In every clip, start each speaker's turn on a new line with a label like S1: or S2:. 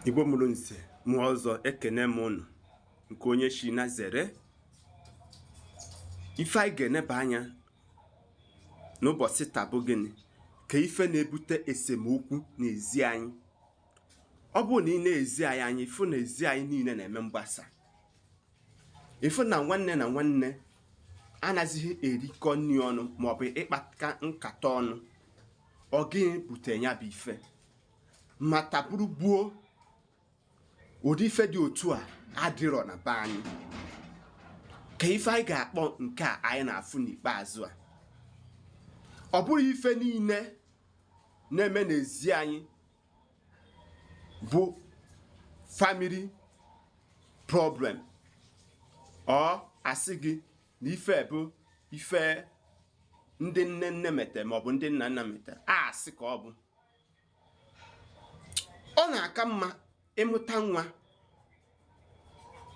S1: Igbo mụrụ nze mụọ ọzọ, ekene m ụnụ nke onye shi na zere. Ife anyị ga-eneba anya n'ụbọchị taa bụ gịnị ka ife na-ebute esemokwu n'ezi anyị. Ọ bụrụ na ị na-ezi anyị anya, ịfụ na ezi anyị niile na-eme mgbasa, ịfụ na nwanne na nwanne anaghịzị erikọ nri ọnụ maọbụ ịkpaka nkata ọnụ. Ọ gịnị butere ya bụ ife? Ma taburu gbuo ụdị ife dị otu a adịrọ na be anyị. Ka ife anyị ga-akpọ nke a anyị na-afụ n'ikpeazụ a, ọ bụrụ ife niile na-eme n'ezi anyị bụ family problem, ọ asị gị na ife bụ ife ndị nne nne mete maọbụ ndị nna nna mete, a asị ka ọ bụ. Ọ na-aka mma ịmụta nwa,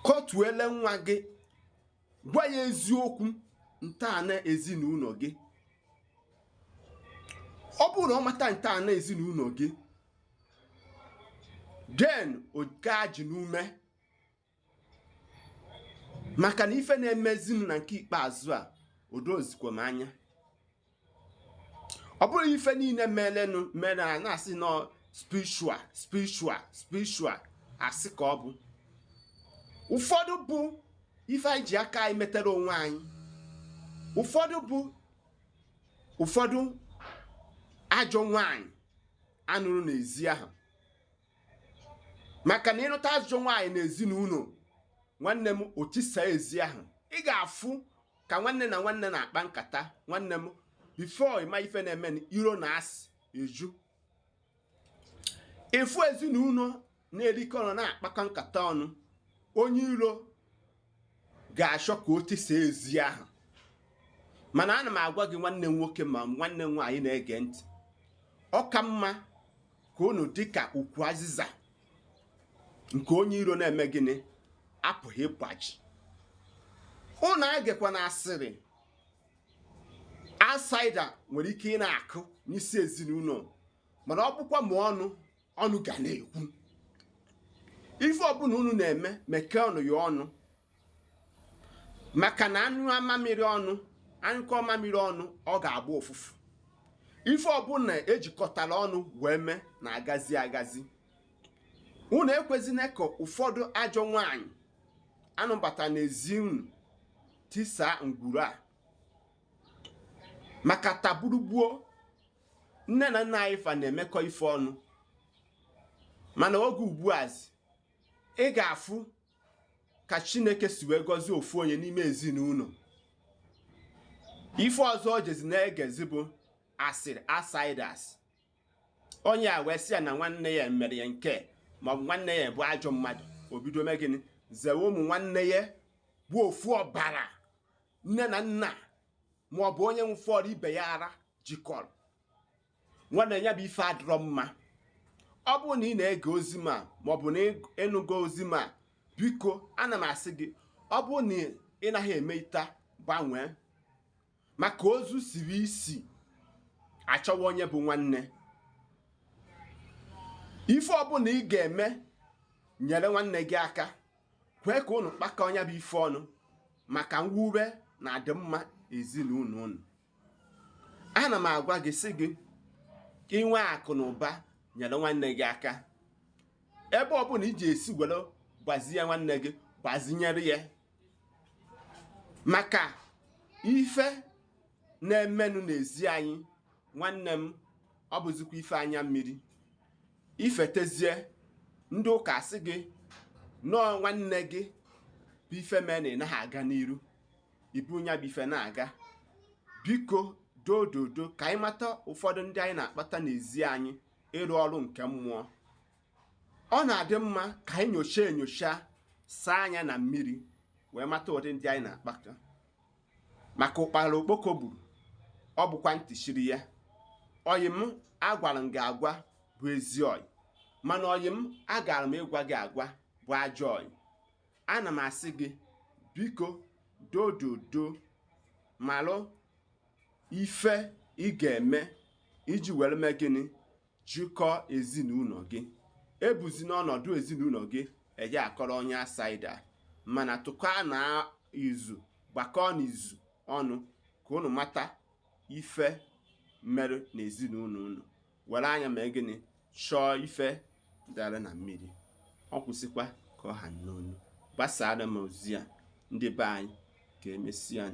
S1: kọtuele nwa gị, gwa ya eziokwu ntọala ezinụlọ gị. Ọ bụrụ na ọ mata ntọala ezinụlọ gị, then o gaa ji n'ume, maka na ife na-emezinu na nke ikpeazụ a odozikwa m anya. Ọ bụrụ ife niile melenụ mere a na-asị nọ spiritual, spiritual, spiritual, asị ka ọ bụ. Ụfọdụ bụ ife anyị ji aka anyị metere onwe anyị, ụfọdụ bụ ụfọdụ ajọ nwanyị anụrụ n'ezi ahụ. Maka na ịnụta ajọ nwaanyị n'ezinụlọ, nwanne m, otisa ezi ahụ. Ị ga-afụ ka nwanne na nwanne na-akpa nkata. Nwanne m, before ịma ife na-eme, iro na asị eju. Ịfụ ezinụlọ na-erikọ ọnụ, na-akpakọ nkata ọnụ, onye iro ga-achọ ka o tisaa ezi ahụ. Mana ana m agwa gị, nwanne m nwoke ma nwanne m nwaanyị na-ege ntị, ọ ka mma ka unu dị ka ukwu azịza nke onye iro na-eme gịnị apụghị ịgbaji. Unu agekwa na asịrị outsider nwere ike ị na-akụ n'isi ezinụlọ, mana ọ bụkwa ma ọnụ ọnụ ga na-ekwu ife ọbụla unu na-eme, mekee ọnụ ya ọnụ, maka na anyụ mamịrị ọnụ, anyụkọ mamịrị ọnụ, ọ ga-agba ụfụfụ. Ife ọbụla ejikọtara ọnụ wee mee na-agazi agazi. Unu ekwezina ka ụfọdụ ajọ nwanyị anụbata n'ezi unu tisaa ngwuru a, maka taburugbuo nne na nna anyị fa na-emekọ ife ọnụ. Mana oge ugbu a ị ga-afụ ka Chineke si wee gọzie ofu onye n'ime ezinụlọ, ife ọzọ o jezi na-egezi bụ asịrị outsiders. Onye a wee sị ya na nwanne ya mere ya nke maọbụ nwanne ya bụ ajọ mmadụ, o bido mee gịnị? Zewe ụmụ nwanne ya bụ ofu ọbara nne na nna maọbụ onye ụfọdụ ibe ya ara jikọrọ. Nwanne ya bụ ife adịrọ mma. Ọ bụrụ na ị na-ege ozi m a maọbụ na ịnụgo ozi m a, biko, ana m asị gị, ọ bụrụ na ị naghị eme ita, gbanwee, maka ozu siri isi achọwa onye bụ nwanne. Ife ọbụla ị ga-eme, nyere nwanne gị aka, kwee ka unu kpakọ onye bụ ife ọnụ maka mwube na adịmma ezinụlọ unu. Ana m agwa gị, sị gị, inwe akụ na ụba, nyere nwanne gị aka. Ebe ọbụla iji esi were gbazie nwanne gị, gbazinyere ya, maka ife na-emenụ n'ezi anyị. Nwanne m, ọ bụzikwa ife anya mmiri ifetezie. Ndị ụka asị gị nọọ nwanne gị bụ ife mee na ị naghị aga n'iru ibu nya bụ ife na-aga. Biko, dododo, ka anyị mata ụfọdụ ndị anyị na-akpata n'ezi anyị ịrụ ọrụ nke mmụọ. Ọ na-adị mma ka anyị nyochaa enyocha, saa anya na mmiri wee mata ụdị ndị anyị na-akpata, maka ụkpara okpoko gburu, ọ bụkwa ntị chiri ya. Oyi m agwara m gị agwa bụ ezi oyi, mana oyi m agara m ịgwa gị agwa bụ ajọ oyi. Ana m asị gị, biko, dododo, malụ ife ị ga-eme iji were mee gịnị jikọọ ezinụlọ gị. Ebuzi n'ọnọdụ ezinụlọ gị eje akọrọ onye outsider, mana tụkọọ na izu, gbakọọ n'izu ọnụ ka unu mata ife mere n'ezinụlọ unu. Were anya mee gịnị? Chọọ ife dara na mmiri. Ọ kwụsịkwa ka ọ ha n'onu. Gbasara m ozi a, ndị be anyị. Ka emesịa.